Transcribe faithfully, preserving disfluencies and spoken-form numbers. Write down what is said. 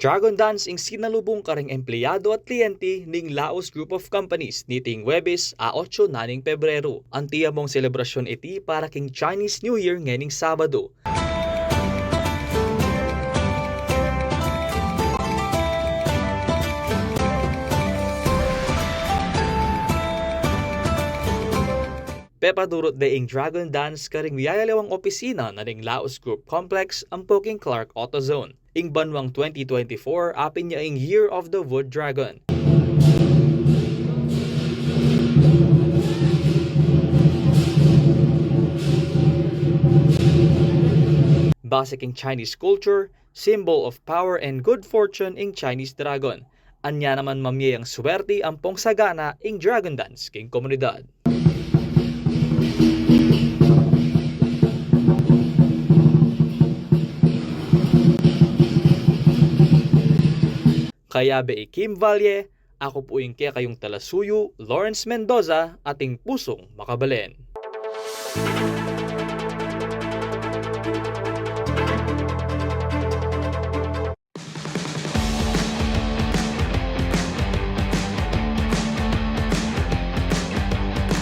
Dragon Dance ing sinalubung karing empleyado at kliyente ning Laos Group of Companies niting Huwebes, a otso na ning Pebrero. Anti among selebrasyun iti para king Chinese New Year ngening Sabado. Pepaturut de ing Dragon Dance karing yayaliwang opisina na ning Laos Group Complex ampo king Clark AutoZone. Ing banuang twenty twenty-four apin ya ing Year of the Wood Dragon. Base king Chinese culture, symbol of power and good fortune ing Chinese dragon. Anya naman mamye yang swerte ampong sagana ing Dragon Dance king komunidad. Kayabe i Kim Valle, aku pu ing kekayung talasuyu, Lawrence Mendoza, ating pusung makabalen.